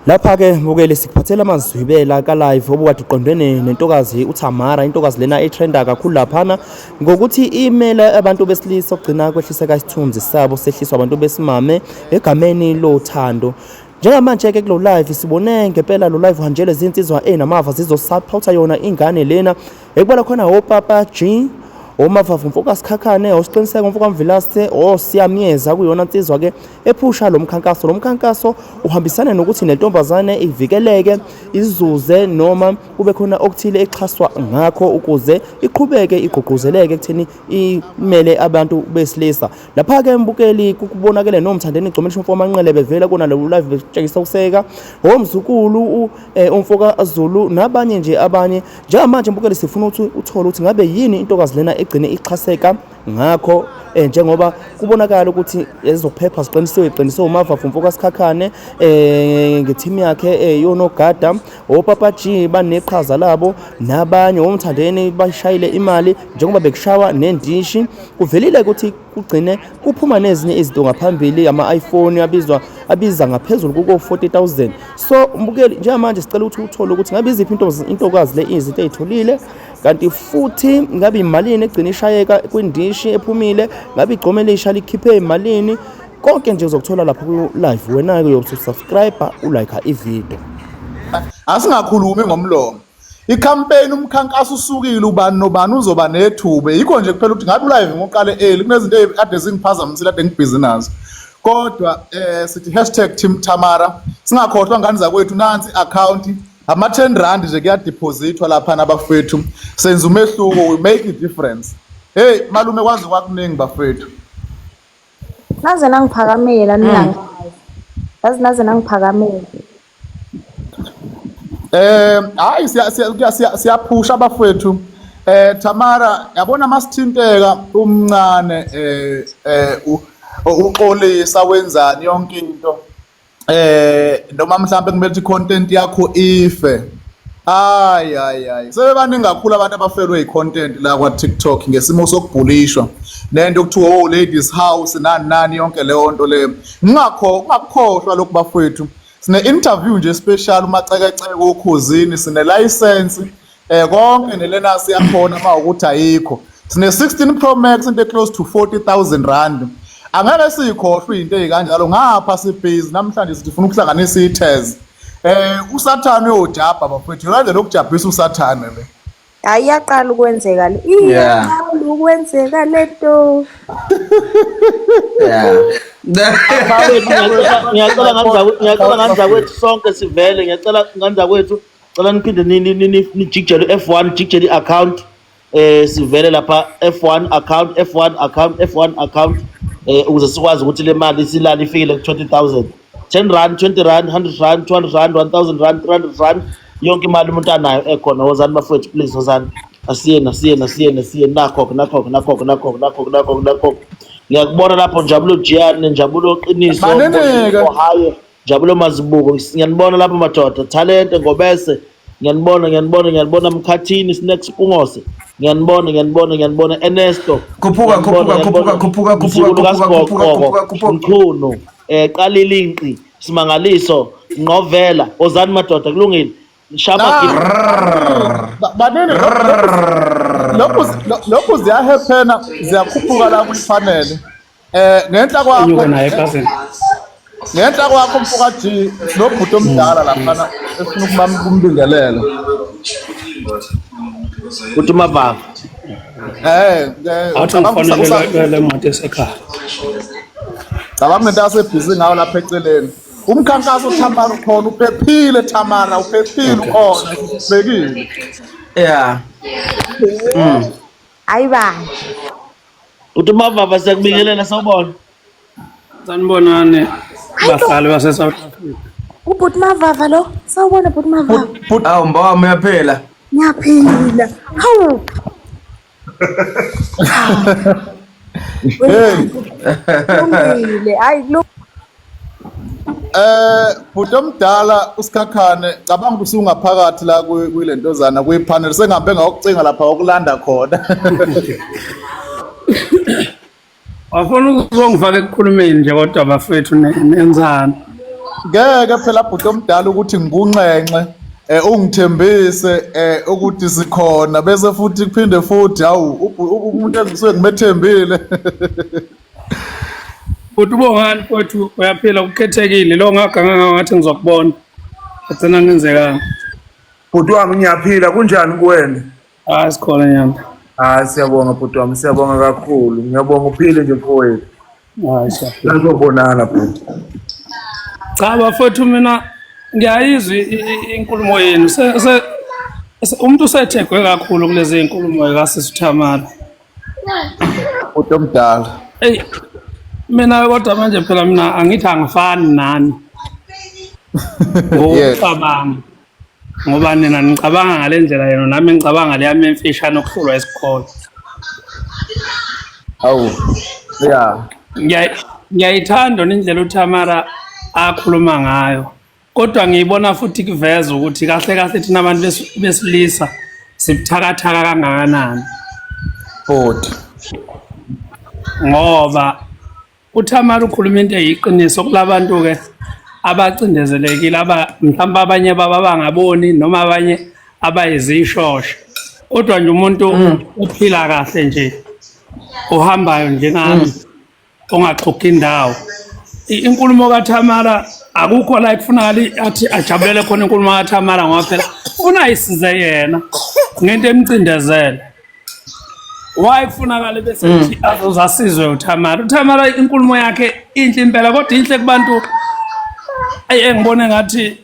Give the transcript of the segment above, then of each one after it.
Lapha-ke mbukeli sikuphathela amazwibela ka-live obukade uqondene nentokazi uThamara, intokazi lena etrenda kakhulu laphana ngokuthi imele abantu besilisa okugcina kwehliseka isithunzi sabo sehliswa abantu besimame egameni lothando. Njengamanje-ke kulo live sibone ngempela lo live uhanjelwe zinsizwa ezinamava zizosaphotha yona ingane lena ekubala khona opapa G omavavu mfoka Sikhakhane osiqiniseko mfoka Mvilase osiyamyeza kuyona nsizwa ke ephusha lo mkhankaso. Lo mkhankaso uhambisana nokuthi nentombazane ivikeleke, izuze noma kube khona okuthile exhaswa ngakho ukuze iqhubeke igqugquzeleke ekutheni imele abantu besilisa. Lapha-ke mbukeli kubonakele noMthandeni Gcomelisha umfo waManqele bevela kona lo live betshengisa ukuseka omzukulu umfo kaZulu nabanye nje abanye. Njengamanje mbukeli sifuna ukuthi uthole ukuthi ngabe yini intokazi lena egcine ixhaseka ngakho njengoba kubonakala ukuthi ezokuphepha ziqinisiwe iqinisiwe uMavavu umfo kaSikhakhane ngethimu yakhe yonogada opapa G baneqhaza labo nabanye oMthandeni bashayile imali njengoba bekushawa nendishi kuvelile ukuthi kugcine kuphuma nezinye izinto ngaphambili ama-iPhone abizwa abiza ngaphezulu kuko 40000 so mbukeli njengamanje sicela ukuthi uthole ukuthi ngabe iziphi into intokazi le izinto eyitholile kanti futhi ngabe imalini egcina ishayeka kwindishi ephumile ngabe igcome elisha likhiphe imalini konke nje uzokuthola lapho ku-live wena-ke uyobe usubscribe ulike ividiyo. Asingakhulumi ngomlomo. I-campaign umkhankaso usukile ubani nobani uzoba nethuba. Yikho nje kuphela ukuthi ngabe ulive ngoqale early kunezinto ekade zingiphazamisile kade ngibhizi nazo. Kodwa sithi #TeamTamara singakhohlwa ngane zakwethu nansi i-account ama 10 rand nje kuyadepositwa lapha nabafethu senza umehluko we make a difference. Hey malume kwazi kwakuningi bafethu. Naze nangiphakamela ningangazi. Yazi naze nangiphakamela. Hayi siyaphusha abafethu. Tamara yabona masithinteka umncane uxolisa wenzani yonke into. Noma mhlambe kumele ukuthi content yakho ife. Hayi hayi hayi. Sebebaningi kakhulu abantu abafelwe i-content la kwa TikTok ngesimo sokubhulishwa. Nento okuthiwa oh ladies house nani nani yonke leyo nto leyo. Ngingakho ungakukhohlwa lokhu bafethu. Sine interview nje special umacekeceke okhozini sine license konke nelenasi yakhona mawukuthi ayikho. Sine 16 Pro Max into close to 40000 rand. Angeke sikhohlwe into ezikanjalo ngapha sibhizi namhlanje sithi ufuna ukuhlanganisa ithez. uSathane uyojabha bafethu. Yona lokujabhisa uSathane le. Hayi iyaqala ukwenzeka le. Iyaqala ukwenzeka lento. Yeah. Ngiyacela ngiyacela ngani zakwethu sonke sivele ngiyacela ngani zakwethu cela niphinde nijikijele u-F1 jikijele i-account sivele lapha F1 account F1 account F1 account ukuze sikwazi ukuthi le mali silale ifikile ku-20000 10 rand 20 rand 100 rand 200 rand 1000 rand 300 rand yonke imali umuntu anayo ekhona. Wozani bafowethu, please, wozani, asiyeni asiyeni asiyeni asiyeni. Nakho nakho nakho nakho nakho nakho nakho ngiyakubona lapho Njabulo Jiyane, Njabulo Qiniso. Baneneke. Ohio Njabulo Mazibuko, ngiyanibona lapho madoda. Talente Ngobese, ngiyanibona ngiyanibona ngiyanibona. Mkhathini Snacks Pungose, ngiyanibona ngiyanibona ngiyanibona. Ernesto. Khuphuka, khuphuka, khuphuka, khuphuka, khuphuka, Mzukulu khuphuka, khuphuka, kaSibhoqoko, khuphuka, khuphuka. Mchunu, Qalile Inqi, Simangaliso Nqovela, ozani madoda, kulungile. Shama. Banene lokhu lokhu ziyahephena ziyakhuphuka la kwifanele. Ngenhla kwakho Inyuka naye cousin. Ngenhla kwakho mfoka G nobhuti omdala laphana efuna ukubamba kumbingelela. Uthi Mavava. Awuthi ngifonele le moto esekhaya. Cabanga ngento asebhizi ngayo lapha eceleni. Umkhankaso Thamara ukhona uphephile Thamara uphephile ukhona ubhekile. Yeah. Hayi ba. Uthi Mavava siyakubingelela sawubona. Sanibonani bahlali base South Africa. Ubhuti Mavava lo. Sawubona bhuti Mavava. Awu mbawami uyaphila. Ngiyaphila. Hawu. Hey. Kulungile. Hayi kulungile. Bhuti omdala uSikhakhane cabanga ukuthi usungaphakathi la kulentozana kwipanel sengihambe ngayokucinga lapha okulanda khona. Wafuna ukuzongifaka ekukhulumeni nje kodwa bafethu nenzani? Ngeke phela bhuti omdala ukuthi ngikunxenxe ungithembise ukuthi sikhona bese futhi kuphinde futhi hawu umuntu engisuke ngimethembile. Bhuti uBongani mfowethu uyaphila kukhethekile lo ngaganga ngathi ngizokubona. Agcina ngenzekanga. Bhuti wami ngiyaphila kunjani kuwena? Hayi sikhona nyama. Hayi siyabonga bhuti wami siyabonga kakhulu. Ngiyabonga uphile nje mfowethu. Hayi siyaphila. Sizobonana bhuti. Cha bafowethu mina ngiyayizwa inkulumo yenu. Umuntu usethegwe kakhulu kulezi inkulumo kasisi Thamara. Bhuti omdala. Ey mina kodwa manje phela mina angithi angifani nani. Ngokucabanga. Ngoba nina nicabanga ngale ndlela yenu nami ngicabanga leyami emfishane okuhlulwa isikole. Hawu. Yeah. Ngiyayithanda indlela uThamara akhuluma ngayo. Kodwa ngiyibona futhi kuveza ukuthi kahle kahle thina abantu besilisa sibuthakathaka kangakanani. Bhuti. Ngoba uThamara ukhuluma into eyiqiniso kulabantu ke abacindezelekile aba mhlawumbe abanye baba bangaboni noma abanye abayizishosha. Kodwa nje umuntu uphila kahle nje ohambayo njengami ongaxhugi indawo. Inkulumo kaThamara akukho la ekufunakala athi ajabulele khona inkulumo kaThamara ngoba phela ufuna ayisize yena ngento emcindezele. Why kufunakala bese kuthi azozasizwe uThamara? uThamara inkulumo yakhe inhle impela kodwa inhle kubantu engibone ngathi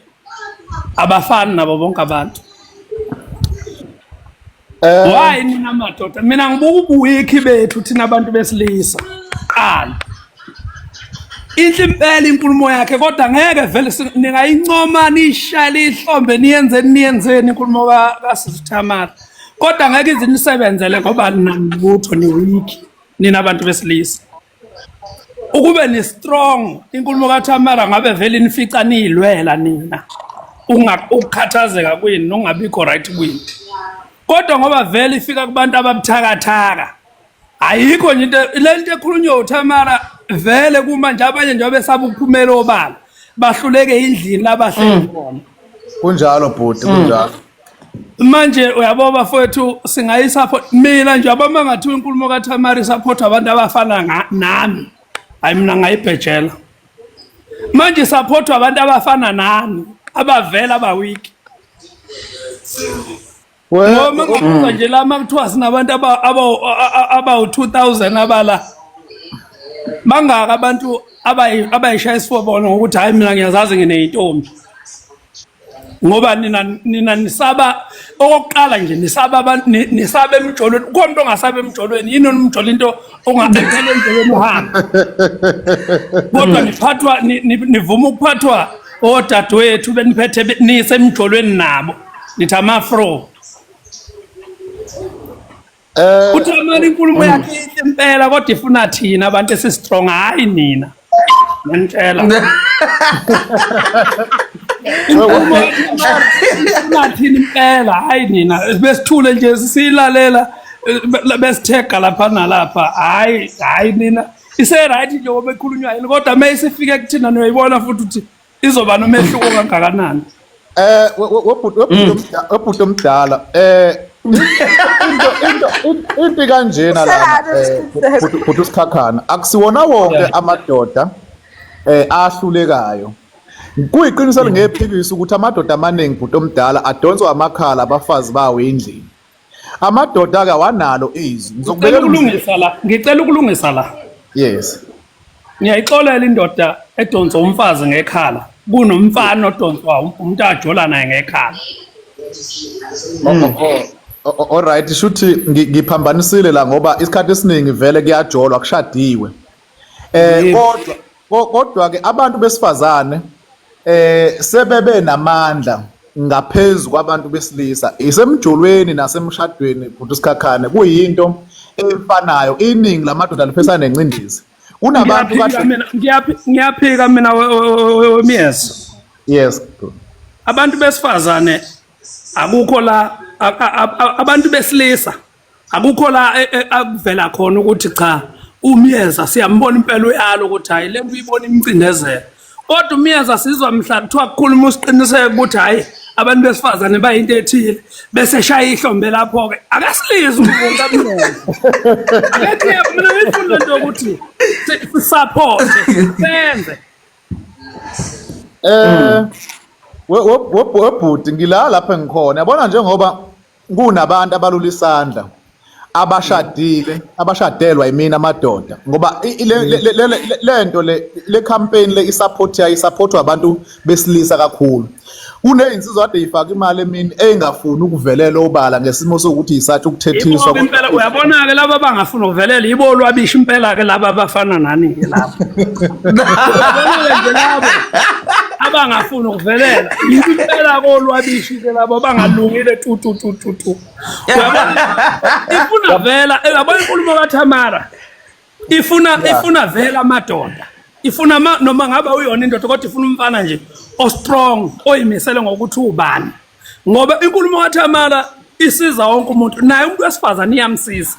abafani nabo bonke abantu. Why nina madoda? Mina ngibuka ubuwiki bethu thina abantu besilisa. Qala. Inhle impela inkulumo yakhe kodwa ngeke vele ningayincoma niyishayele ihlombe niyenzeni niyenzeni inkulumo kaSisi Thamara. Kodwa ngeke ize nisebenzele ngoba ninalutho ni-weak nina abantu besilisa. Ukube ni strong inkulumo kaThamara ngabe vele inifica niyilwela nina. Ukukhathazeka kwini nokungabikho right kwini. Kodwa ngoba vele ifika kubantu ababuthakathaka. Ayikho nje into le nto ekhulunywa uThamara vele kuma nje abanye nje besaba ukuphumela obala. Bahluleke endlini labahleli khona. Kunjalo bhuti kunjalo. Manje uyabo bafowethu singayisupport mina nje abama ngathiwa inkulumo kaThamara isupport abantu abafana nami. Hayi mina ngayibhejela. Manje support abantu abafana nani abavela abaweak. Ngoba mangibuka nje la makuthiwa sinabantu abawu 2000 abala. Bangaka abantu abayishaya isifobona ngokuthi hayi mina ngiyazazi ngineyintombi. Ngoba nina nisaba okokuqala nje nisaba abantu nisaba emjolweni. Ukhona umuntu ongasaba emjolweni yini umjolo into ongaphela endleleni uhambe. Kodwa niphathwa nivuma ukuphathwa odadewethu beniphethe nisemjolweni nabo. Nithi amafro. Uthi amani inkulumo yakhe inhle impela kodwa ifuna thina abantu esi-strong hayi nina. Ngiyantshela. Inkulumo ifuna thina impela hayi nina. Besithule nje silalela besithega lapha nalapha hayi hayi nina. Ise right nje ngoba ekhulunywa yini kodwa mayisifike kuthina niyoyibona futhi ukuthi izoba nomehluko kangakanani. Webhuti omdala into kanjena lana bhuti uSikhakhana akusiwona wonke amadoda ahlulekayo. Kuyiqiniso lingephikisa ukuthi amadoda amaningi bhuti omdala adonswa amakhala abafazi bawo endlini. Amadoda ke awanalo izwi. Ngizokubekela ukulungisa la. Ngicela ukulungisa la. Yes. Ngiyayixolela indoda edonsa umfazi ngekhala kunomfana odonswa umuntu ajola naye ngekhala. All right, shuthi ngiphambanisile la ngoba isikhathi esiningi vele kuyajolwa kushadiwe. Kodwa ke abantu besifazane sebebe namandla ngaphezulu kwabantu besilisa isemjolweni nasemshadweni bhuti Sikhakhane kuyinto efanayo. Iningi lamadoda liphesana nencindezi. Kunabantu ngiyaphika mina Myeza. Yes. Abantu besifazane akukho la abantu besilisa akukho la akuvela khona ukuthi cha uMyeza siyambona impela uyalo ukuthi hayi le nto uyibona imcindezelo. Kodwa umyeza sizwa mhla kuthiwa kukhuluma usiqiniseke ukuthi hhayi abantu besifazane bayinto ethile bese shaya ihlombe lapho-ke akasilizwe umuntu amyeza akethi mina ngiyifuna lento yokuthi sisaphothe senze. Webhuti ngila lapha engikhona yabona, njengoba kunabantu abalula isandla abashadile abashadelwa yimina amadoda, ngoba lento le campaign le isupport yayo isupportwa abantu besilisa kakhulu. Kunezinsizwa kade ifaka imali emini engafuni ukuvelela obala ngesimo sokuthi isathi ukuthethiswa. Yibo impela, uyabona-ke laba abangafuni ukuvelela yibo olwabisha impela-ke laba abafana nani-ke laba. Uyabona-ke nje labo abangafuni ukuvelela yibo impela kolwabishi-ke labo abangalungile tu tu tu tu tu. Uyabona ifuna vela, uyabona inkulumo kaThamara ifuna vela amadoda, ifuna noma ngabe uyona indoda kodwa ifuna umfana nje o-strong oyimisele ngokuthi ubani, ngoba inkulumo kaThamara isiza wonke umuntu, naye umuntu wesifazane iyamsiza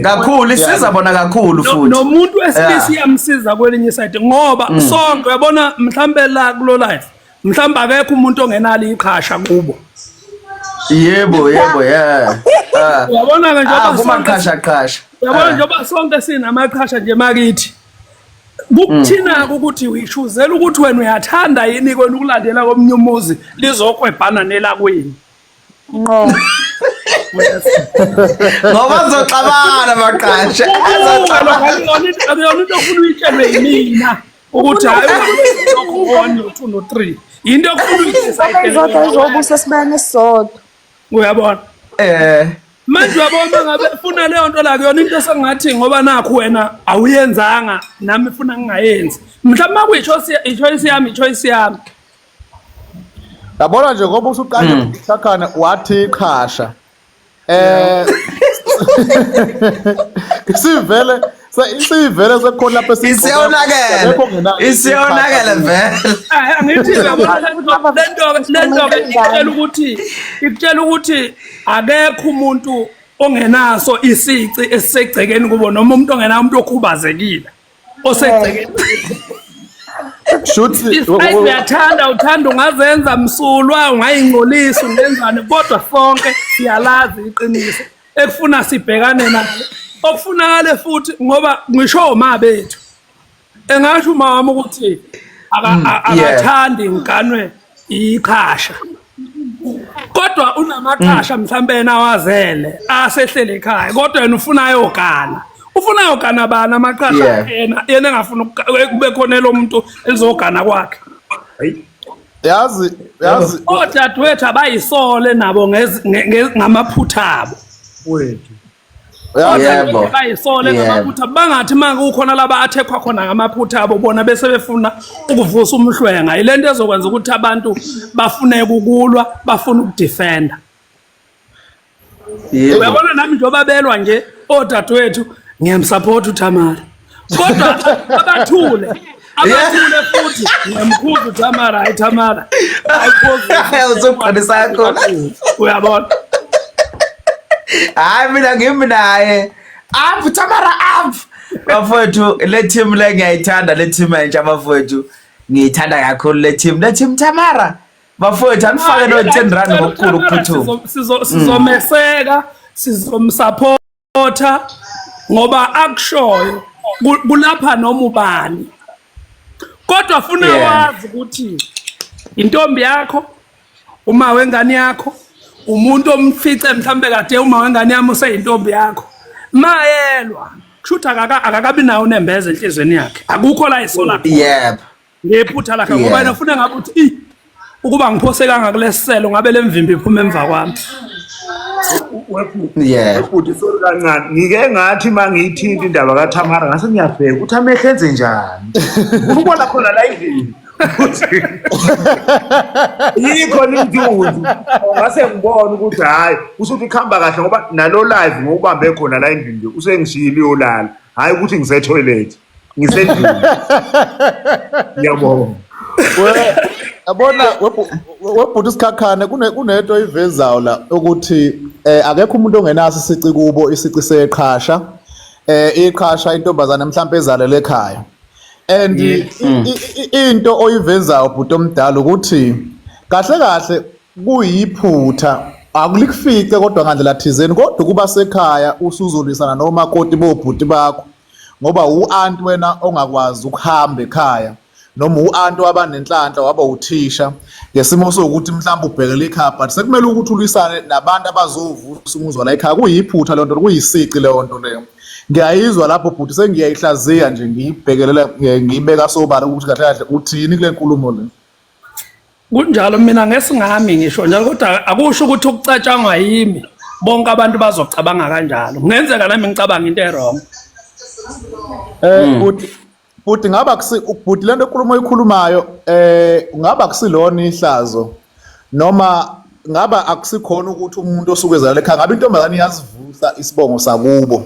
kakhulu, isiza bona kakhulu futhi nomuntu wesilisa iyamsiza kwelinye iside, ngoba sonke uyabona mhlambe la kulo life mhlambe akekho umuntu ongenalo iqhasha kubo. Yebo yebo, yeah. Uyabona-ke njengoba kumaqhasha qhasha. Uyabona njengoba sonke sinamaqhasha nje makithi, kukuthina-ke ukuthi uyishuzela ukuthi wena uyathanda yini kwena ukulandela komunye umuzi lizokwebhana nelakwenu. Ngqo. Ngoba azoxabana amaqhasha. Akuyona into ofuna uyitshelwe yimina ukuthi hhayi 1 no 2 no 3, into okufuna uyidecide. Izobusa esibani esisodwa. Uyabona? Manje uyabona ngabe funa leyo nto la kuyona into esengathi ngoba nakho wena awuyenzanga nami funa ngingayenzi. Mhlawumbe makuyi-choice, i-choice yami, i-choice yami. Yabona nje ngoba usuqale ukuhlakhana wathi iqhasha. Sivele sekukhona lapha. Isiyonakele. Isiyonakele vele. Angithi uyabona lento ikutshela ukuthi akekho umuntu ongenaso isici esisegcekeni kubo, noma umuntu ongenayo, umuntu okhubazekile osegcekeni. Shuthi Isithi uyathanda, uthanda ungazenza msulwa, ungayingcolisa, ungenzani, kodwa sonke siyalazi iqiniso ekufuna sibhekane nalo okufunakale futhi, ngoba ngisho oma bethu engasho uma wami ukuthi akathandi ngiganwe iqhasha, kodwa unamaqhasha mhlambe yena awazele asehlele ekhaya, kodwa yena ufuna ayogana, ufuna ayogana bani amaqhasha yena engafuni kube khona lo muntu elizogana kwakhe. Yazi yazi. Odadewethu abayisole nabo ngamaphutha abo. Wethu. Yebo. Bayisole ngamaphutha, bangathi uma kukhona laba athekhwa khona ngamaphutha abo, bona bese befuna ukuvusa umhlwenga. Ile nto ezokwenza ukuthi abantu bafuneke ukulwa, bafuna ukudefenda. Uyabona nami njengoba belwa nje odadewethu, ngiyamsupport uThamara, kodwa abathule, abathule futhi ngiyamkhuza uThamara, hayi Thamara. Uzoqinisa kakhulu. Uyabona. Hayi, mina ngimi naye. Up Tamara, up. Bafowethu, le team le ngiyayithanda, le team entsha bafowethu. Ngiyithanda kakhulu le team. Le team Tamara. Bafowethu, anifake no 10 rand ngokukhulu ukuphuthuma. Sizomeseka, sizomsupporta ngoba akushoyo kulapha noma ubani. Kodwa funa wazi ukuthi intombi yakho, uma wengane yakho, umuntu omfice mhlambe kade uma wengane yami useyintombi yakho. Mayelwa kushuthi akakabi nawo unembeza enhlizweni yakhe. Akukho la isola khona. Ngephutha lakhe ngoba yena ufuna ngabe uthi i ukuba ngiphosekanga kulesiselo ngabe lemvimbi iphuma emva kwami. Webhuti, sorry kancane, ngike ngathi uma ngiyithinta indaba kaThamara ngase ngiyabheka ukuthi amehlo enze njani, ufuna ukubona khona la endlini ukuthi yikhona intunzi, ngase ngibona ukuthi hhayi, usuthi kuhamba kahle ngoba nalo live ngokubambe khona la endlini nje usengishiyile uyolala, hhayi ukuthi ngise-toilet, ngisendlini. Ngiyabonga. Yabona webhuti isikhakhane kunento oyivezayo la ukuthi akekho umuntu ongenaso isici kubo, isici seqhasha, iqhasha intombazane mhlawumbe ezalele ekhaya. And into oyivezayo bhuti omdala ukuthi kahle kahle kuyiphutha akulikufice kodwa ngandlela thizeni, kodwa kuba sekhaya usuzolwisana nomakoti bobhuti bakho ngoba u-anti wena ongakwazi ukuhamba ekhaya noma u-anti waba nenhlanhla waba uthisha ngesimo sokuthi mhlawumbe ubhekele ikhaya, but sekumele ukuthi ulwisane nabantu abazovusa umuzi wala ekhaya. Kuyiphutha leyo nto, kuyisici leyo nto leyo. Ngiyayizwa lapho bhuti, sengiyayihlaziya nje, ngiyibhekelela, ngiyibeka sobala ukuthi kahle kahle uthini kule nkulumo le. Kunjalo, mina ngesingami ngisho njalo, kodwa akusho ukuthi ukucatshangwa yimi bonke abantu bazocabanga kanjalo. Kungenzeka nami ngicabanga into e-wrong. Bhuti ngaba kusi bhuti lento enkulumo oyikhulumayo ngaba kusilona ihlazo noma ngaba akusikhona ukuthi umuntu osuke ezalela ekhaya, ngabe intombazane iyazivusa isibongo sakubo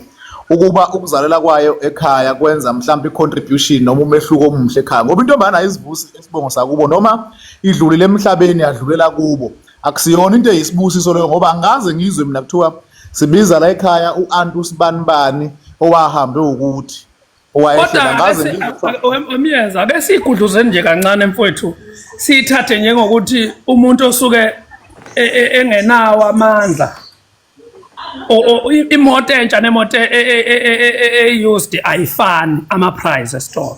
ukuba ukuzalela kwayo ekhaya kwenza mhlawumbe i-contribution noma umehluko omuhle ekhaya, ngoba intombazane ayizivusi isibongo sakubo noma idlulile emhlabeni yadlulela kubo, akusiyona into eyisibusiso leyo, ngoba angikaze ngizwe mina kuthiwa sibiza la ekhaya u-anti usibanibani owahambe ukuthi Kodwa Myeza, ake siyigudluzeni nje kancane mfowethu, siyithathe njengokuthi umuntu osuke engenawo amandla, imoto entsha nemoto e-used ayifani ama-price esitolo.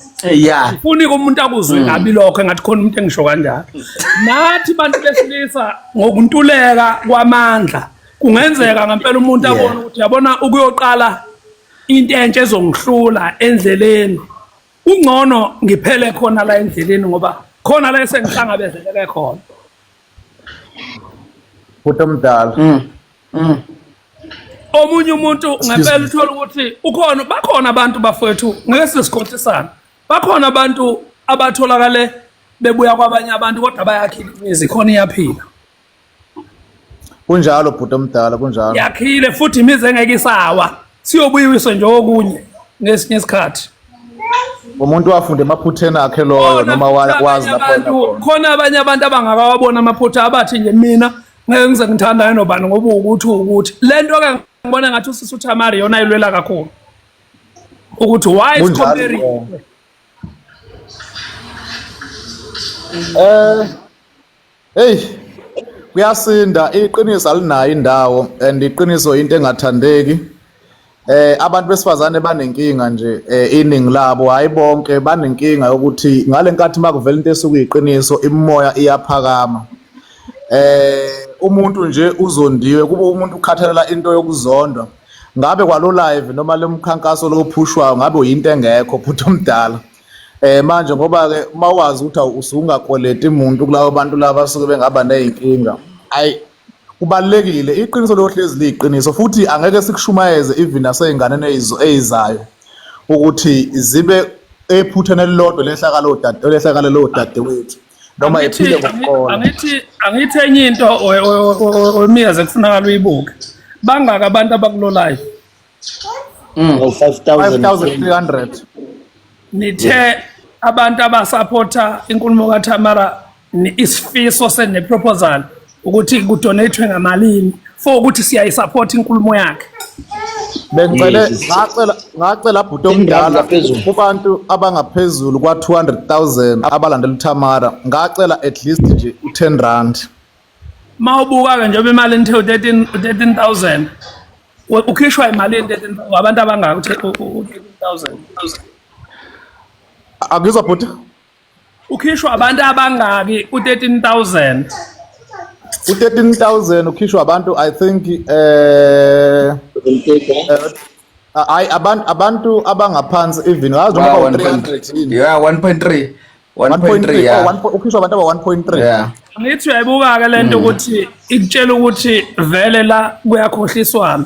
Ufuni umuntu akuzwe kabi lokho, engathi khona umuntu engisho kanjalo. Nathi bantu besilisa ngokuntuleka kwamandla kungenzeka ngempela umuntu abone ukuthi yabona ukuyoqala into entsha ezongihlula endleleni, kungcono ngiphele khona la endleleni ngoba khona la esengihlangabezeleke khona. Bhuti omdala. Omunye umuntu ngempela uthola ukuthi ukhona, bakhona abantu bafowethu, ngeke sisikhohlisane, bakhona abantu abatholakale bebuya kwabanye abantu kodwa bayakhile imizi khona iyaphila. Kunjalo bhuti omdala, kunjalo. Yakhile futhi imizi engeke isawa, siyobuyiwiswe nje okunye ngesinye isikhathi. Umuntu wafunda emaphutheni akhe loyo noma wazi lapho. Khona abanye abantu abangakawabona amaphutha abathi nje mina ngeke ngize ngithandane nobani ngoba ukuthi le nto ke ngibona ngathi usisi uThamari yona ayilwela kakhulu ukuthi why is comparing. Hey, kuyasinda, iqiniso alinayo indawo and iqiniso into engathandeki. Abantu besifazane banenkinga nje, iningi labo, hayi bonke, banenkinga yokuthi ngalenkathi makuvela into esuke iqiniso imimoya iyaphakama. Umuntu nje uzondiwe, kube umuntu ukhathalela into yokuzondwa. Ngabe kwalo live noma lemkhankaso lophushwayo ngabe uyinto engekho bhuti omdala. Manje ngoba ke mawazi ukuthi usungakweleti umuntu kulabo bantu laba asuke bengaba nezinkinga. Ayi, kubalekile iqiniso lohlezi liyiqiniso futhi angeke sikushumayeze even naseyinganeni ezizayo ukuthi zibe ephutheni elilodwa lehlakalo dade lehlakalo lo dadewethu noma ephile ngokuqola. Angithi enye into oMiyeza kufunakala uyibuke. Bangaka abantu abakulo live? 5300. Nithe abantu abasupporta inkulumo kaThamara isifiso sene proposal ukuthi kudonate ngamalini for ukuthi siyayisupport inkulumo yakhe. Bengicele ngacela bhuti omdala kubantu abangaphezulu kwa 200,000 abalandela uThamara, ngacela at least nje u10 rand. Mawubuka ke njengoba imali nithe 13,000 ukhishwa imali 13 abantu abangaka u13,000. Akuzwa bhuti? Ukhishwa abantu abangaki u13,000? U13,000 ukhishwa abantu I think hayi abantu abangaphansi even ngazi noma u300 yini. Yeah, 1.3. 1.3 yeah. Ukhishwa abantu aba 1.3. Yeah. Ngithi uyayibuka ke lento ukuthi ikutshela ukuthi vele la kuyakhohliswana.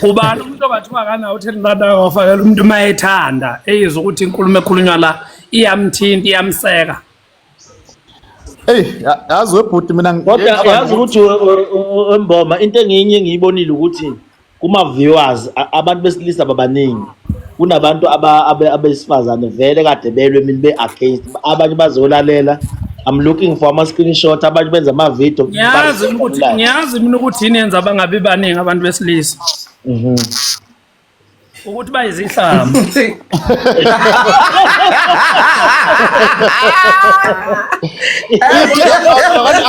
Ubani umuntu ongathiwa akanawo u-10 rand angawafakela umuntu uma ethanda eyizwa ukuthi inkulumo ekhulunywa la iyamthinta iyamseka. Hey, yazi webhuti mina kodwa yazi ukuthi Mboma into enginye ngiyibonile ukuthi kuma viewers abantu besilisa babaningi kunabantu abesifazane vele kade belwe mina be against abanye bazolalela. I'm looking for ama screenshot, abanye benza ama video. Ngiyazi mina ukuthi yini yenza bangabi baningi abantu besilisa. Ukuthi bayizihlamba.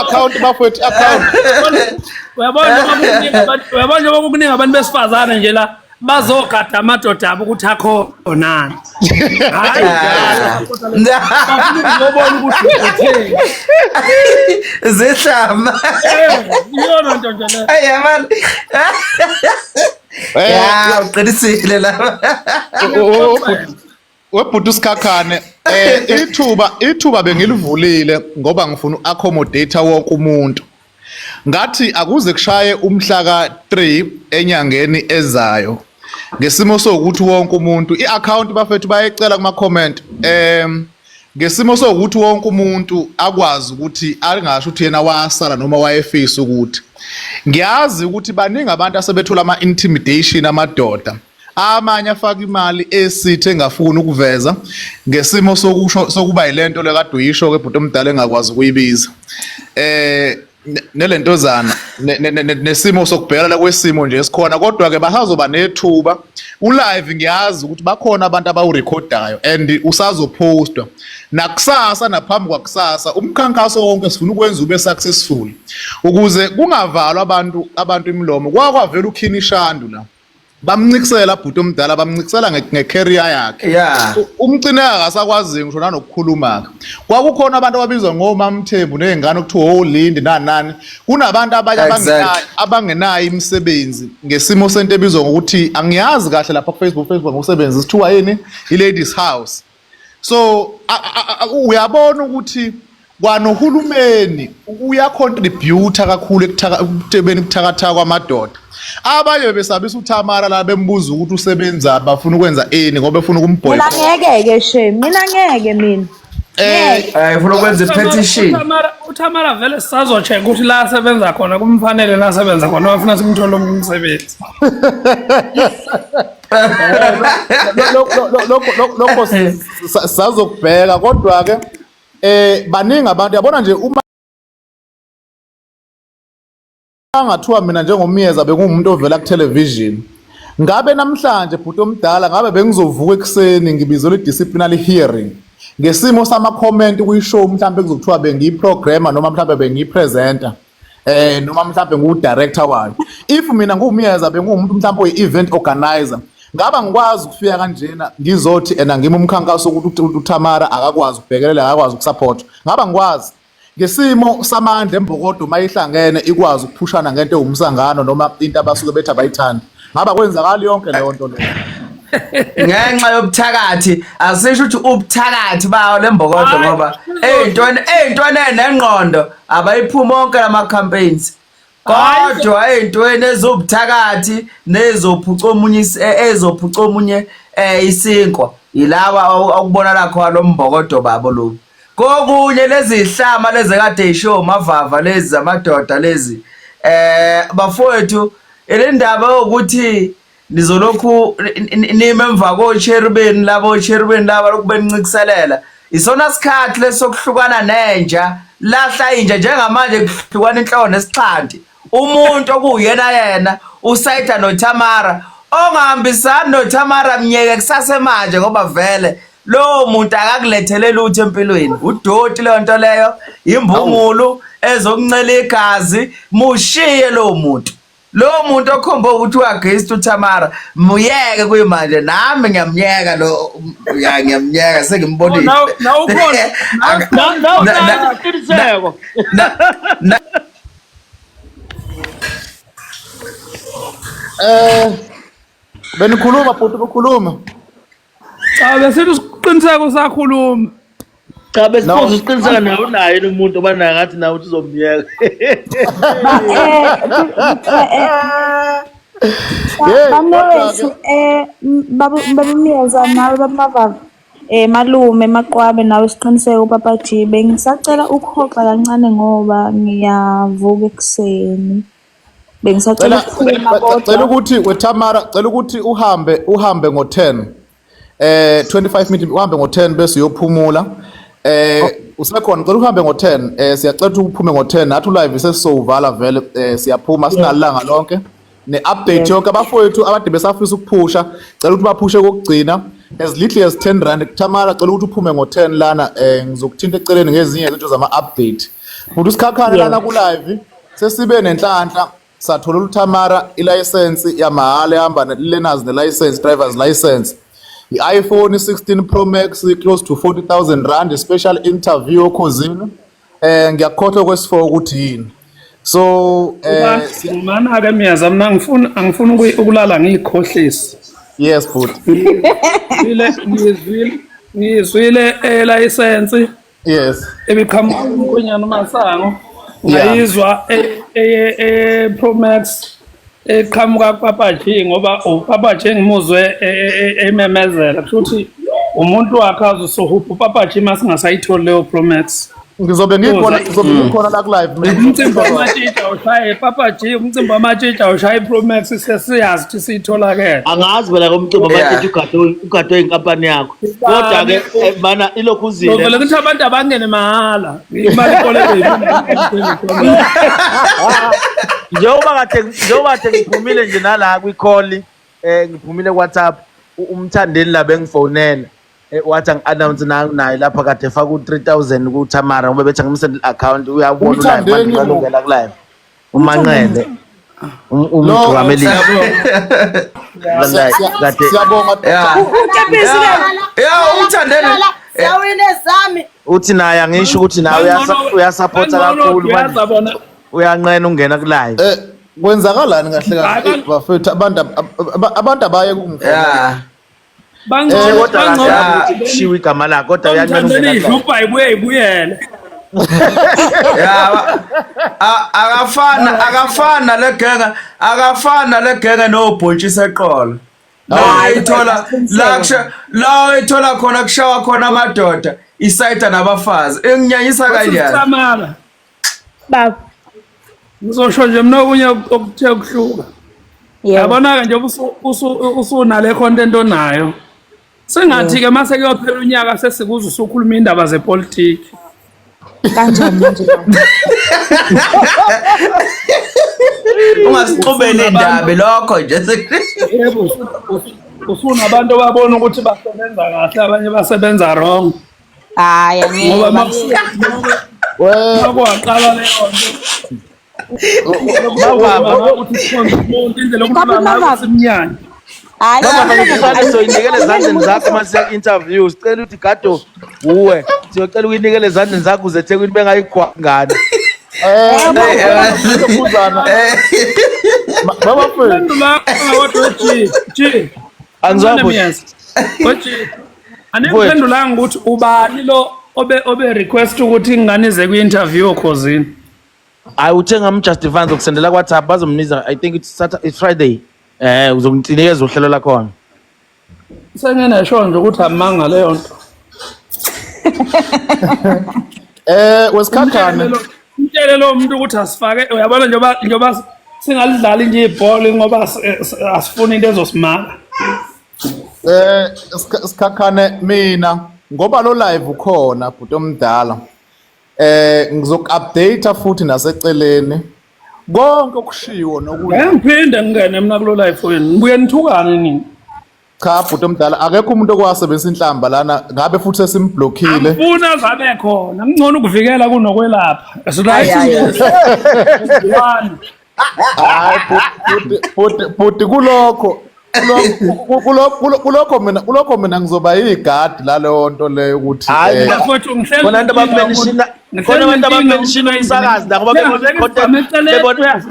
Account bafowethu account. Uyabona njengoba kukuningi abantu, uyabona njengoba kukuningi abantu besifazane nje la bazogada amadoda abo ukuthi akhonani. Hayi, bafuna ukuzobona ukuthi utheni. Zihlama. Eh, iyona nto nje le. Hey man. Ya, uqinisile la. Webhuti uSikhakhane ithuba bengilivulile ngoba ngifuna uaccommodate wonke umuntu. Ngathi akuze kushaye umhla ka-3 enyangeni ezayo. Ngesimo sokuthi wonke umuntu iaccount bafethu bayecela kuma comment ngesimo sokuthi wonke umuntu akwazi ukuthi angasho ukuthi yena wasala noma wayefisa ukuthi ngiyazi ukuthi baningi abantu asebethola ama intimidation amadoda amanye afaka imali esithi engafuni ukuveza ngesimo sokusho sokuba yilento lekade uyisho ke bhuti omdala engakwazi ukuyibiza nelentozana nesimo sokubhekana kwesimo nje esikhona, kodwa ke basazoba nethuba ulive. Ngiyazi ukuthi bakhona abantu abawurekhodayo and usazopostwa nakusasa naphambi kwakusasa. Umkhankaso wonke sifuna ukwenza ube successful ukuze kungavalwa abantu imilomo. Kwakwavela uKhini Shandu la, bamncikisela bhuti omdala, bamncikisela nge-career yakhe. Umcineka akasakwazi ngisho nanokukhuluma. Kwakukhona abantu ababizwa ngoMamthembu ney'ngane okuthiwa olindi nani nani. Kunabantu abanye abangenayo imisebenzi ngesimo sento ebizwa ngokuthi angiyazi kahle lapha ku-Facebook, Facebook ngokusebenza isithiwa yini, i-ladies house. So uyabona ukuthi kwanohulumeni uyacontribute kakhulu ekutebeni kuthakathaka kwamadoda. Abanye bebesabisa uThamara la bembuza ukuthi usebenza bafuna ukwenza ini ngoba befuna Mina ukumboycott. ngeke-ke she, mina ngeke mina. Ngeke. Ufuna ukwenza i-petition. uThamara vele sisazo-check ukuthi la asebenza khona kumfanele la asebenza khona, bafuna simthole omunye umsebenzi. Lokho sazokubheka, kodwa ke baningi abantu yabona nje uma ngathiwa mina njengomyeza bengumuntu ovela ku television, ngabe namhlanje bhuti omdala ngabe bengizovuka ekuseni ngibizelwe disciplinary hearing ngesimo sama comment kuyishow, mhlambe kuzokuthiwa bengiyiprogrammer noma mhlambe bengiyipresenter noma mhlambe ngu-director wayo. If mina nguwumyeza benguwumuntu mhlambe oyi-event organizer, ngaba ngikwazi ukufika kanjena ngizothi ena ngimi umkhankaso ukuthi uThamara akakwazi ukubhekelela, akakwazi ukusupport, ngaba ngikwazi ngesimo samandla embokodo mayihlangene ikwazi ukuphushana ngento ewumsangano noma into abasuke bethi abayithandi, ngaba kwenzakala yonke leyo nto leyo. Ngenxa yobuthakathi, asisho ukuthi ubuthakathi bawo lembokodo, ngoba ey'ntweni enengqondo abayiphumi onke lama campaigns, kodwa ey'ntweni eziwubuthakathi nezophuca omunye ezophuca omunye isinkwa yilawa okubonakala khona lo mbokodo babo lobu. Kokunye lezi zihlama lezi kade isho mavava lezi zamadoda lezi, bafowethu, le ndaba yokuthi nizolokhu nime emva kocherubeni labo, ocherubeni laba lokhu benincikiselela, isona sikhathi lesokuhlukana nenja. Lahla inja njengamanje, kuhlukana inhloko nesixhanti. Umuntu okuwuyena yena usayida noThamara, ongahambisani noThamara mnyeke kusasemanje, ngoba vele lowo muntu akakulethele lutho empilweni, udoti leyo nto leyo, imbungulu ezokuncela igazi. Mushiye lowo muntu, lowo muntu okhomba ukuthi uyagist uThamara, muyeke kuyimanje. Nami ngiyamnyeka lo, ya, ngiyamnyeka, sengimbonile. Nawe ukhona. Isiqiniseko. Benikhuluma bhuti, bukhuluma. Cha, besithi isiqiniseko sakhuluma. Cha, besibuza isiqiniseko nawe unaye lo muntu oba naye, ngathi nawe uthi uzomyeka. Hey, Bamnewethu, baba Myeza nawe baba Mavava, malume Maqwabe nawe Siqiniseko, Papa G, bengisacela ukuhoxa kancane ngoba ngiyavuka ekuseni. Bengisacela ukuphuma Cela kodwa ukuthi weThamara, cela ukuthi uhambe ngo-10, 25 minutes, uhambe ngo-10 bese uyophumula. Usekhona? Cela uhambe ngo-10, siyacela ukuthi uphume ngo-10, nathi ulive sesizowuvala vele, siyaphuma sinalanga lonke. Ne-update yonke abafowethu abade besafisa ukuphusha, cela ukuthi baphushe kokugcina as little as 10 rand. Tamara, cela ukuthi uphume ngo-10 lana, ngizokuthinta eceleni ngezinye izinto zama-update. Futhi uSikhakhane lana ku-live sesibe nenhlanhla sathola uTamara ilayisensi yamahhala ehamba ne-learners ne-license, driver's license, i-iPhone 16 Pro Max close to 40,000 rand, special interview oKhozini. Ngiyakukhohlwa kwesi-4 ukuthi yini, so Mana-ke Myeza, mina angifuni ukulala ngiyikhohlisa. Yes futhi. Ngizwile elayisensi ebiqhamuka umkhwenyana uMasango. Ngayizwa e Pro Max eqhamuka kuPapa G, ngoba uPapa G ngimuzwe ememezela kusho ukuthi umuntu wakhe azosohupha uPapa G masingasayitholi leyo Pro Max. Ngizobe ngikhona la ku live mina. Umcimbi wamatshitsha ushaye Papa G, umcimbi wamatshitsha ushaye i-Pro Max, sesiyazi ukuthi siyitholakele. Angazi phela komcimbi wamatshitshi ugadwe inkampani yakho, kodwa ke mana ilokhu uzile. Vele ukuthi abantu abangene mahhala, imali ikoleke. Njengoba kade ngiphumile nje nala kwi-call, ngiphumile ku-WhatsApp, umthandeni la bengifonela, wathi angi-announce naye lapha kade efaka u-3000 kuTamara ngoba bethi angimsend i-account, uyabona u-live manje. Umthandeni. Ngalungela ku-live uManqele umgqamelile kade. Siyabonga. Utebisi ke. Yeah, umthandeni. Sawine sami. Uthi naye angisho ukuthi naye uyasupporta kakhulu manje. Uyazabona. Uyanqena ukungena ku-live. Kwenzakalani kahle kahle bafethu, abantu abantu abaye kungifonela? Bangcono. Kodwa kahle Bangcono. ukuthi kushiwo igama lakhe, kodwa uyanqena Umthandeni ukungena ku-live. idlubha ibuye ibuyele. Yeah, akafana le genge, akafana le genge nobhontshisi eqolo. La ithola la la ithola khona kushawa khona amadoda isayida nabafazi, enginyanyisa kanjani. Samara. Baba. Ngizosho nje mina okunye okuthe kuhluka. Yabona-ke njengoba usunale content onayo, sengathi-ke mase kuyophela unyaka sesikuze usukhuluma indaba zepolitiki. Kanjani manje baba? Ungasixubeli indaba lokho nje. Yebo, usunabantu ababona ukuthi basebenza kahle, abanye basebenza wrong. Hayi, angeke. Ngoba Baba. makwaqala leyo nto ukuthi sikhonze umuntu indlela yokukhuluma ngayo simnyanya. Hayi. Baba, ngifane soyinikele ezandleni zakho uma siya ku-interview. Sicela ukuthi gado uwe, siyocela ukuyinikela ezandleni zakho uze eThekwini bengayigwa ngane. Lokhuzana baba mfethu. Phendula kodwa G G. Angizwa bhuti. G. Aningiphendulanga ukuthi ubani lo obe request ukuthi ingane ize kwi-interview oKhozini. Hayi, uthe ngamjustify, ngizokusendela ku-WhatsApp, bazomniza. I think it's Saturday, it's Friday, uzokunikeza uhlelo lakhona. Senginesho nje ukuthi amanga leyo nto. Wesikhakhane. Umtshele lo muntu ukuthi asifake, uyabona, njengoba singalidlali nje ibhola ngoba asifuni into ezosimaka. Sikhakhane, mina ngoba lo live ukhona bhuti omdala, ngizoku-update futhi naseceleni konke okushiwo nokuthi Ngeke ngiphinde ngingene mina kulo live wenu. Ngibuye nithukane nini? Cha bhuti omdala, akekho umuntu okwasebenzisa inhlamba lana, ngabe futhi sesimblockile. Angifuni azabe khona. Ngcono ukuvikela kunokwelapha. Ayi, ayi. Right. Hayi bhuti, bhuti, bhuti, kulokho mina ngizoba yigadi laleyo nto leyo ukuthi Hayi, Mfowethu, ngihleli khona abantu abamenshina, khona abantu abamenshina umsakazi la ngoba bebona i-content, bebona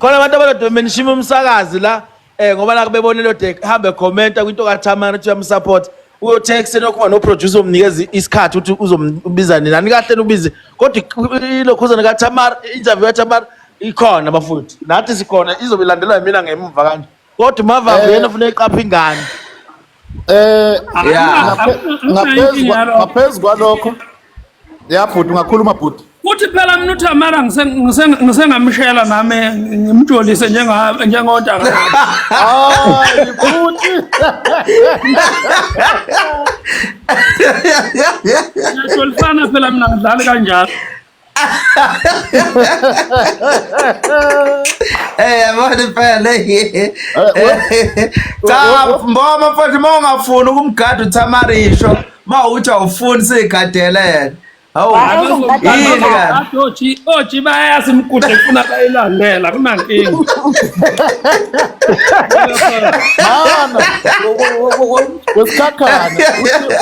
khona abantu abadode bemenshina umsakazi la, ngoba la bebone lo de hambe commenta kwinto kaThamara ukuthi uyamsupport, uyothe ekuseni okhona no producer umnikeza isikhathi ukuthi uzombiza nini, ani kahle ubize, kodwa ilokhuzana kaThamara, interview kaThamara ikhona bafowethu, nathi sikhona, izobe ilandelwa yimina ngemuva kanje, kodwa uMavambo yena ufuna eqapha ingane. Ngaphezu kwalokho ya bhuti, ungakhuluma bhuti. Kuthi phela mina uThamara ngisengamshela nami ngimjolise njengontanga. Hayi bhuti. Ngiyajolisana phela mina, ngidlali kanjalo. Eh yabona impela. Cha mboma mfowethu uma ungafuni ukumgada uThamarisho uma uthi awufuni siyigadele yena. Hawu yini kanti? Oji oji bayazi imigudu efuna bayilandela kunankinga. Mana wesikhakhane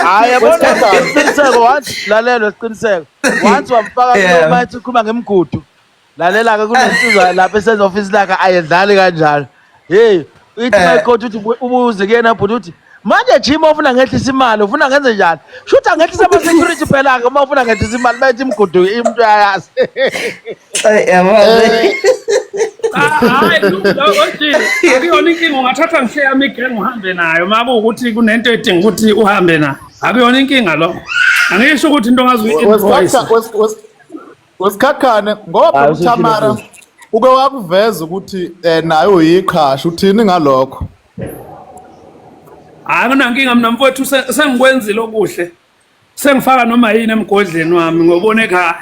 Hayi yabona isiqiniseko wathi lalela isiqiniseko. Once wamfaka Yeah. kulo mathi ukhuluma ngemigudu. Lalela ke kunensizwa lapha esenza office lakhe ayedlali kanjalo. Hey, ithi Eh. my coach uthi ubuze kuyena bhuti uthi manje Jim ufuna ngehlisa imali ufuna ngenze njani? Shuthi angehlisa ama security phela ke uma ufuna ngehlisa imali bayithi imigudu umuntu uyayazi. Eh, yabona. Hayi oji akuyona inkinga ungathatha ngishiye yami igenge uhambe nayo uma kuwukuthi kunento edinga ukuthi uhambe nayo. Akuyona inkinga lokho. Angisho ukuthi into ongaze uyi-invoice. Wesikhakhane ngoba Hayi, uThamara useshilo uke wakuveza ukuthi naye uyiqhashi uthini ngalokho? Hayi kunankinga mina mfowethu sengikwenzile okuhle. Sengifaka noma yini emgodleni wami ngobona ekhaya.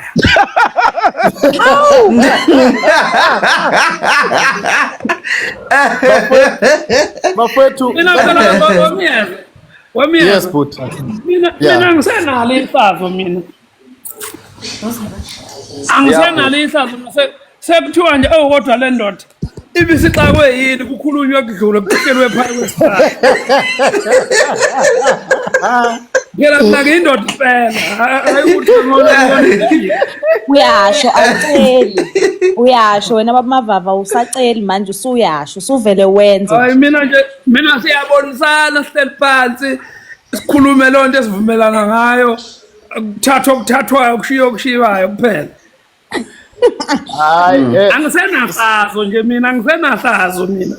Bafethu Mina phela wamyeza. Wamyeza. Yes but Mina Yeah. mina ngisenalo ihlazo mina. Angisenalo ihlazo mina sekuthiwa nje oh kodwa le ndoda ibisixakwe yini kukhulunywe kudlule kuqhelwe phakathi kwesihlahla. Phela mina ngiyindoda impela. Hayi ukuthi ngona Uyasho awuceli. Uyasho wena baba Mavava usaceli manje usuyasho usuvele wenze. Hayi mina nje mina siyabonisana sihleli phansi sikhulume lonto esivumelana ngayo kuthathwa okuthathwayo kushiyo okushiywayo kuphela. Hayi Angisenahlazo nje mina angisenahlazo mina.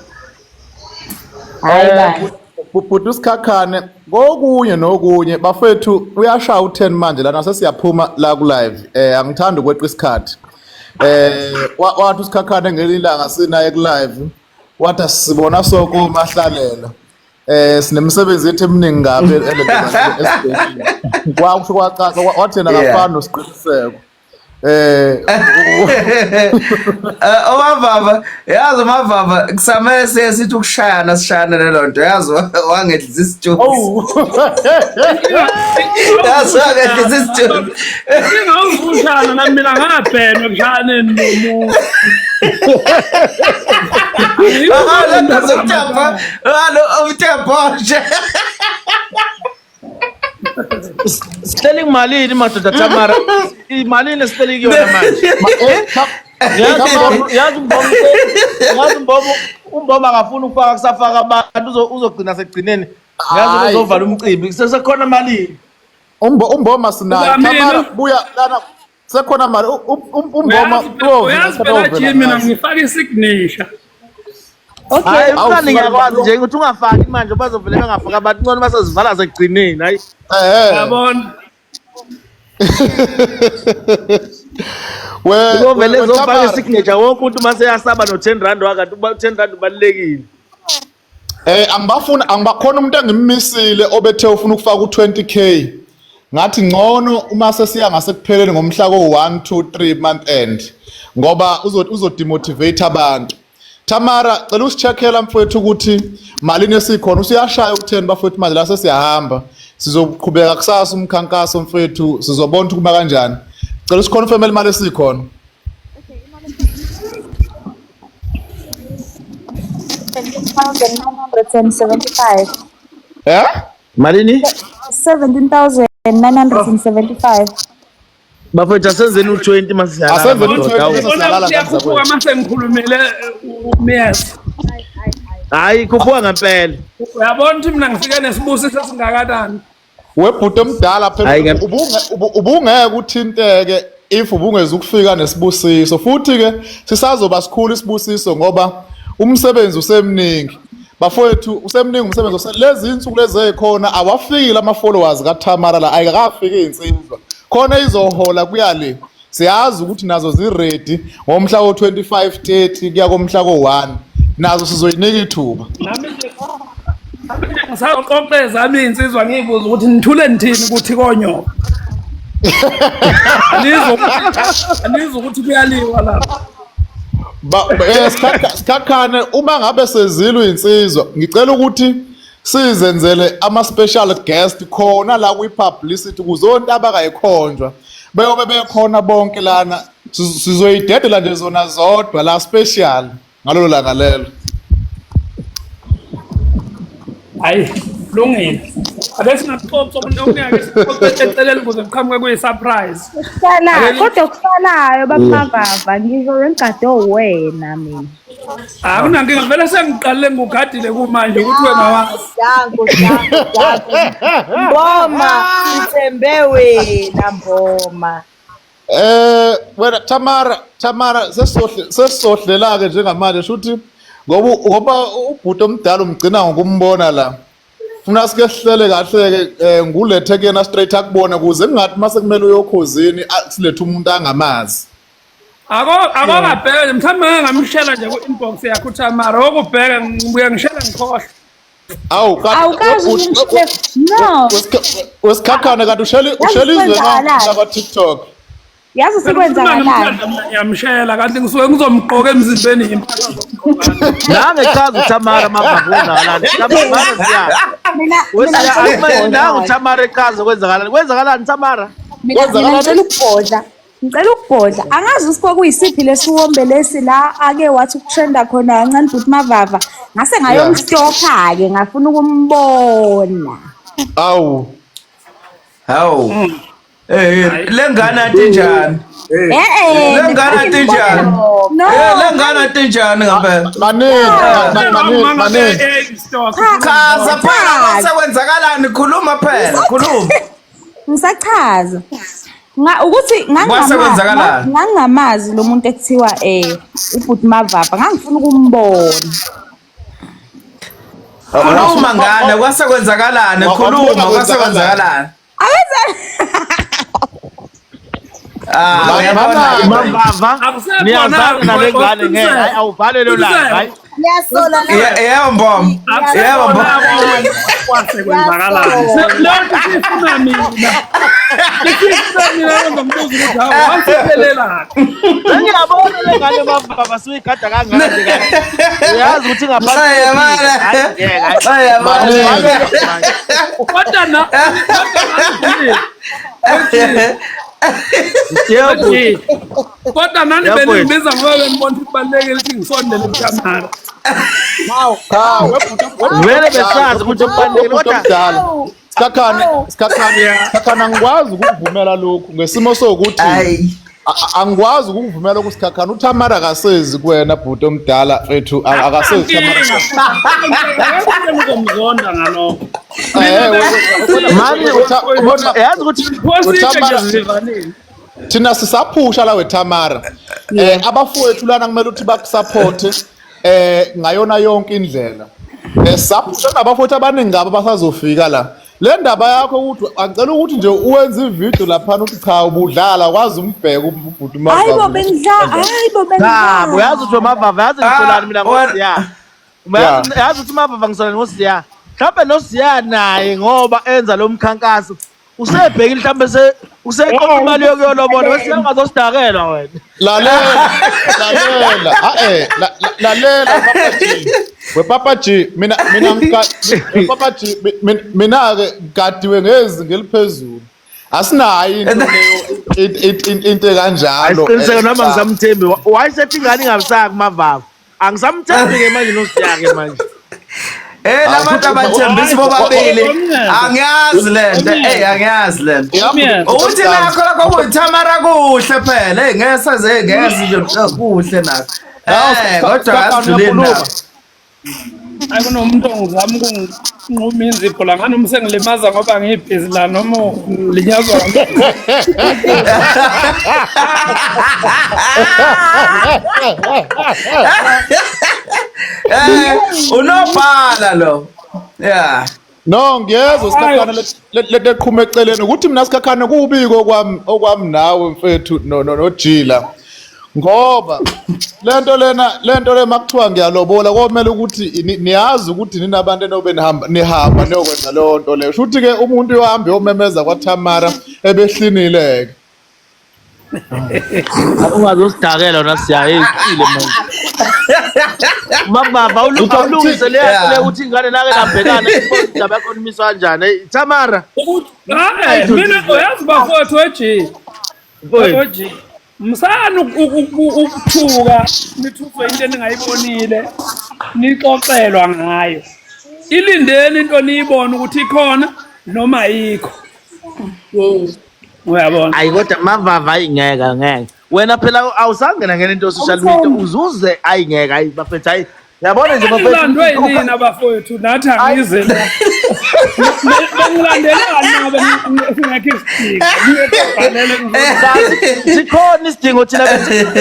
Hayi bani. Bhuti usikhakhane kokunye nokunye bafethu uyashaya u10 manje lana sesiyaphuma la ku live angithandi ukweqa isikhathi wathi usikhakhane ngelinye ilanga sinaye ku live wathi asibona sokumahlalela sinemsebenzi yethu eminingi kabi elento kwakusho kwacaca wathi yena Yeah. akafani nosiqiniseko Omavava yazi umavava kusamele siye sithi ukushayana sishayana lelo nto yazi wangehlisa isithunzi. Yazi wangehlisa isithunzi. Ngingawukushana nami mina ngabhenwa kushayaneni nomuntu. Ah, lento zomthemba, alo umthemba nje. Sihleli kumalini madoda Tamara? Imalini esihleli kuyona manje? Yazi umboma yazi umboma umboma akafuni ukufaka kusafaka abantu uzogcina sekugcineni. Yazi uzovala umcimbi. Sesekhona malini? Umboma sinayo. Tamara buya lana sekhona mali umboma uyazi phela Jimmy mina ngifaka isignature. Okay. Hayi umntwana ngiyakwazi nje ukuthi ungafaki manje bazovele bengafaki abantu ngcono basezivala sekugcineni hayi. Yabona. We Uzovele ezofaka isignature wonke umuntu mase yasaba no 10 rand wakati 10 rand ubalulekile. Angibafuna angibakhona umuntu engimmisile obethe ufuna ukufaka u20k. Ngathi ngcono uma sesiya ngasekupheleni ngomhla ko1 2 3 month end ngoba uzodemotivate abantu. Tamara cela usicheckela mfowethu ukuthi malini esikhona usuyashaya u10 bafowethu manje la sesiyahamba sizoqhubeka kusasa umkhankaso mfowethu sizobona ukuthi kuma kanjani. Cela usiconfirm imali esikhona. 17,975. Eh? Malini? 17,975. Bafethu asenzeni u20 masiyalala. Asenzeni madoda, u20 awu. bese siyalala Uyakhuphuka mase ngikhulumile umyeza. Hayi khuphuka ngempela. Uyabona ukuthi mina ngifike nesibusiso esingakanani. Webhuti omdala phela Hayi, ubungeke uthinteke if ubungeza ukufika nesibusiso futhi ke sisazoba sikhulu isibusiso ngoba umsebenzi usemningi bafowethu usemningi umsebenzi lezi insuku lezi ezikhona awafikile ama followers kaThamara la ayikafiki izinsizwa khona izohola kuya le siyazi ukuthi nazo zi-ready ngomhla wo-25 30 kuya komhla ko-1 nazo sizoyinika ithuba. Nami nje ngisaqoqeza ami insizwa ngiyibuza ukuthi nithule nithini ukuthi konyoka. Anizwa ukuthi kuyaliwa lapha. Ba Sikhakhane uma ngabe sezilwe insizwa ngicela ukuthi sizenzele ama special guest khona la kwi publicity kuzonto abakayikhonjwa beyobe bekhona bonke lana sizoyidedela nje zona zodwa la special ngalolo langa lelo. Hayi, lungile. Ake singaxoxa umuntu okungeke sixoxe eceleni ukuze kuqhamuke kuyi-surprise. Kusala kodwa kusalayo bamavava ngizobe ngigade wena mina. Akunankinga vele sengiqalile ngikugadile kumanje ukuthi wena wazi. Danko, danko, danko. Mboma, sithembe wena Mboma. Wena Tamara sesisohle sesisohlela ke njengamanje shuthi ngoba ubhuti omdala umgcina ngokumbona la. Funa sike sihlele kahle ke ngulethe kuyena straight akubone kuze kungathi mase kumele uyokhozini silethe umuntu angamazi. Akongabheke mhlawumbe ngeke ngamshela nje ku-inbox yakho uTamara okubheke ngibuye ngishele ngikhohlwe. Awu Awukazi ungishele no. Wesikhakhane kanti ushela ushela izwe kwenzakalani? kwa TikTok. Yazi sikwenzakalani? Ngiyamshela kanti ngisuke ngizomgqoka emzimbeni impahla zokugqoka. Nange chaza uTamara mavava kwenzakalani. Tamara siya. Mina mina Wesiya ngicela ukubhodla. nangu Tamara echaza kwenzakalani. Kwenzakalani Tamara? Mina ngicela ukubhodla. Ngicela ukubhodla. Angazi ukuthi kwakuyisiphi lesiwombe lesi la ake wathi ukutrenda khona kancane bhuti Mavava. Ngase ngayomstalker ke ngafuna ukumbona. Awu. Hawu. Lengane athi njani? Lengane athi njani? No. Lengane athi njani ngempela? Maningi maningi. Chaza phela sekwenzakalani khuluma phela khuluma. Ngisachaza. Ukuthi ngangamazi lo muntu ekuthiwa ubhuti Mavava ngangifuna ukumbona. Khuluma ngane kwasekwenzakalani khuluma kwasekwenzakalani. Mavava niyazana nale ngane ngeke hayi awuvale lo la hayi Ngiyasola yebo mbom yebo mbom kwasekwenzakalani leyo nto sifuna mina sifuna mina ngombuzo ukuthi hawu wasiphelelaphi ngiyabona le ngane Mavava suyigada kangaka nje uyazi ukuthi ngaphansi kodwa na kodwa nani beningibiza ngoba benibona ukuthi kubalulekile ukuthi ngisondele kuTamara. Vele besazi ukuthi kubalulekile kodwa Sikhakhane angikwazi ukuvumela lokhu ngesimo sokuthi angikwazi ukuvumela ukuthi Sikhakhane uTamara akasezi kuwena bhuti omdala mfethu akasezi Tamara. Ngizomzonda ngalokho. Manje yazi ukuthi thina sisaphusha la weTamara. Abafowethu lana kumele ukuthi bakusupport ngayona yonke indlela. Saphusha nabafowethu abaningi ngabo basazofika la. Le ndaba yakho ukuthi angicela ukuthi nje uwenze ivideo lapha uthi cha ubudlala kwazi umbheka ubhuti Mavava. Hayibo bengidla, hayibo bengidla. Cha, uyazi ukuthi Mavava yazi ngisolani mina ngoSiya. Yazi ukuthi Mavava ngisolani ngoSiya. Mhlawumbe noSiya naye ngoba enza lo mkhankaso usebhekile mhlawumbe useqoqa imali yokuyolobola bese ungazosidakelwa wena. Lalela, lalela Papa G. We Papa G, mina Papa G mina ke gadiwe ngezinga eliphezulu. Asinayo into leyo into kanjalo. Asiqiniseke noma ngisamthembi. Wayesethi ingane ingabisaka kuMavava. Angisamthembi ke manje noSiya ke manje. Labantu abathembisi bobabili angiyazi lento angiyazi lento ukuthi nakho lokho kuyiTamara kuhle phela ngeke saze ngeke nje kuhle nakho kodwa asidluleni nakho. Akunomuntu ongizama ukunquma inzipho la ngani umsengilimaza ngoba ngibhizi la noma ulinyazwa. Unobhala lo. Yeah. No ngiyezwa Sikhakhane lento eqhuma eceleni ukuthi mina Sikhakhane kubiko okwami okwami nawe mfethu no no Jila. Ngoba lento lena lento le makuthiwa ngiyalobola komele ukuthi niyazi ukuthi ninabantu enobe nihamba nihamba niyokwenza leyo nto leyo. Shuthi ke umuntu uyohamba uyomemeza kwaThamara ebehlinile ke. Ungazosidakela wena siyaye isile manje. Mababa awulungise le yakho le ukuthi ingane nake nabhekana indaba yakho nimiswa kanjani. Hey Tamara. Hayi mina uyazi bafowethu weji. Weji. Msana ukuthuka nithuswe into eningayibonile nixoxelwa ngayo. Ilindeni into niyibone ukuthi ikhona noma ayikho. Yes. Uyabona? Ayi kodwa mavava ayi ngeke ngeke. Wena phela awusangena ngene into social media uzuze ayi ngeke ayi bafethu ayi. Yabona nje bafethu. Ngilandwe yinina bafowethu nathi angize la. Bengilandelani ngabe ngekho isidingo. Ngiyobhalela Sikhona isidingo thina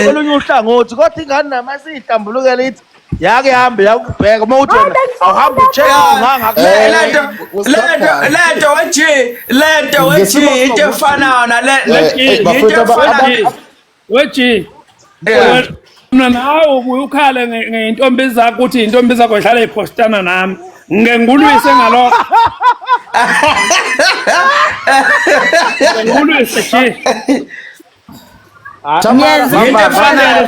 kolunye uhlangothi kodwa ingane nama siyihlambulukele ithi yake hambe yakubheka uma uthi wena awuhambe ucheck Eh, lento lento lento weji lento weji into efanayo nale Eh, eh, into bafowethu efanayo Weji. Yeah. Mina nawe ubuye ukhale ngeyintombi zakho ukuthi intombi zakho idlala iphostana nami. Ngike ngilwise ngalokho. Ngilwise nje. Into efanayo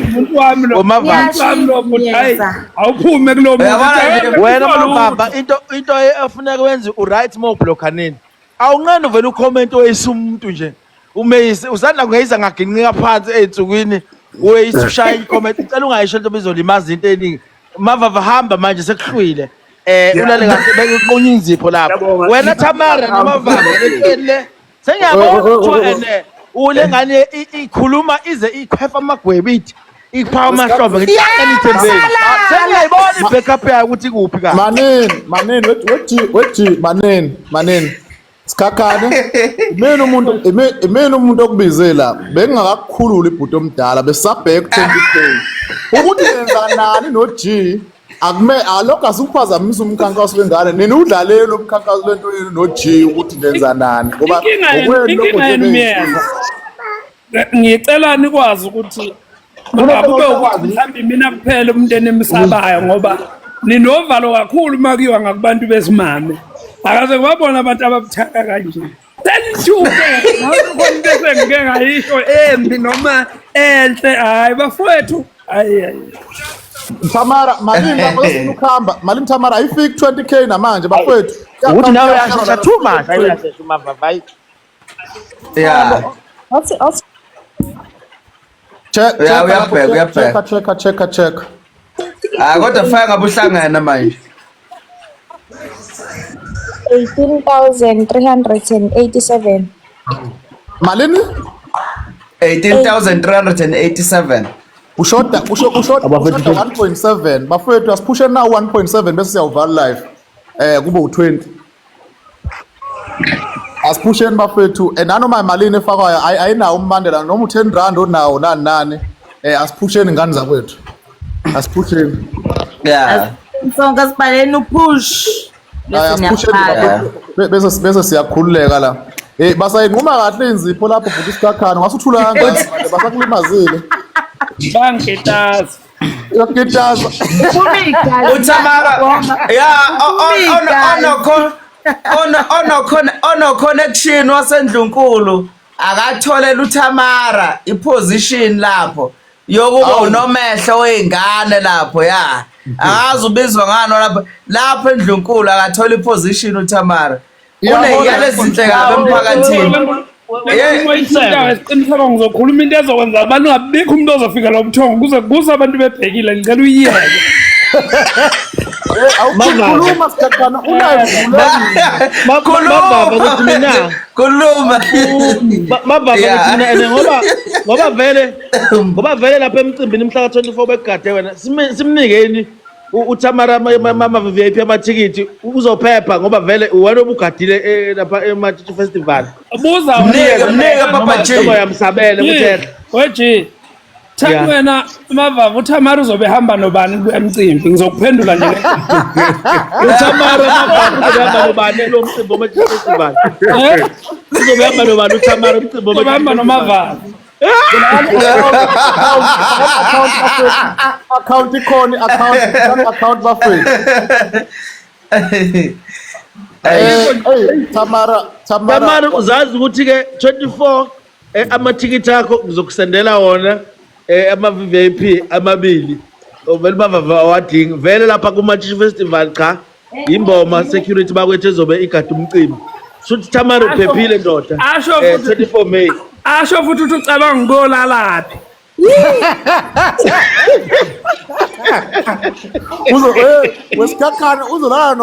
Umuntu wami lo. Umuntu wami lo futhi hayi awuphume kulo muntu. Uyabona nje, wena mababa into into efuneka wenze u-right uma ublocka nini awunqeni uvele ucomment oyisa umuntu nje umeyise usanda kungeyisa ngaginqika phansi ey'nsukwini uyeyisa ushaya i-comment cela ungayisho into bizolimaza into eningi mavava hamba manje sekuhlwile eh ulale kahle bekuqunya inzipho lapho Ngiyabonga. wena Tamara nomavava lentweni le sengiyabona kuthiwa ene ule ngane ikhuluma ize ikhwefa amagwebi ithi iphawa amahlombe ngithi anithembeni sengiyayibona i-backup yayo ukuthi ikuphi kahle Manini, manini, wethi wethi manini, manini. Sikhakhane. Imina umuntu imina umuntu okubize la. Bengingakakukhulula ibhuti omdala besabheka 20k. Ukuthi nenza nani no G akume alokho asikuphazamisa umkhankaso wengane. Nina udlaleni umkhankaso lento yenu no G ukuthi nenza nani ngoba Inkinga yenu ngokwenu lokho inkinga yenu nje miyeza. Ngicela nikwazi ukuthi akube ukuthi mhlawumbe mina kuphela umuntu enimsabayo ngoba ninovalo kakhulu uma kuyiwa ngakubantu besimame. Akaze ngibabona abantu ababuthaka kanje. Senithuke ngabe into esengike ngayisho embi noma enhle hayi bafowethu hayi hayi. Tamara, malini lapho sifuna ukuhamba? Malini Tamara ayifiki 20k namanje bafowethu. ukuthi nawe uyashesha too much hayi uyashesha umavava hayi yeah Othi othi Check, Uya- check, uyabheka, uyabheka. check, check, check, check. ah kodwa faka ngabe uhlangana manje 18,387. Malini? 18387 Ushoda usho ushoda ushoda 1.7 bafowethu asiphushe now 1.7 bese siyawuvala live eh kube u20 asiphusheni bafowethu eh nanoma imalini efakwayo ayinawo umbandela noma u10 rand onawo nani nani eh asiphusheni ngane zakwethu asiphusheni yeah Sonke sibhaleni upush. Hayi, Bese asiphusheni niyaqala. bafowethu. Bese bese siyakhululeka la eh basayinquma kahle inzipho lapho futhi isikhakhana ngasuthula kangaka manje basakulimazile Bangitaza. uyakitaza Phuma igazi. uThamara yeah ono connection wasendlunkulu akatholela uThamara iposition lapho yokuba Awu. unomehlo weingane lapho ya akazi ubizwa ngani lapho lapho endlunkulu akathola iposition uThamara uneyale ezinhle kabi emphakathini Isiqiniseko ngizokhuluma into ezokwenza abantu ngabikho umuntu ozofika lo buthongo kuze kuze abantu bebhekile ngicela uyiyeke. awukhuluma sikhakhana ulive mavava ukuthi mina khuluma mavava Yeah. ukuthi mina ene ngoba ngoba vele ngoba vele lapha emcimbini mhla ka-24 bekugade wena simnike yini uThamara ama VIP amathikithi uzophepha ngoba vele wena obugadile lapha eMatshitshi Festival Buza Mnike, mnike Papa G. noma uyamsabela ukuthi G. We G. Thani Yeah. wena Mavava uThamara uzobe ehamba nobani kulo mcimbi ngizokuphendula nje. uThamara mavava uzobe hamba nobani lo mcimbi weMatshitshi Festival Eh? uzobe hamba nobani uThamara umcimbi Uzobe weMatshitshi ehamba Festival noMavava. Account ikhona account account bafethu. Hey Tamara Tamara Tamara uzazi ukuthi ke 24 amathikithi akho ngizokusendela wona ama VIP amabili. Vele bavava awadingi vele lapha kuma Festival cha. Imboma security bakwethu ezobe igada umcimbi. Shuthi Tamara uphephile ndoda. Asho futhi 24 May. Asho futhi ukuthi ucabanga ukuyolalaphi. Uzo wesikhakhane uzolala.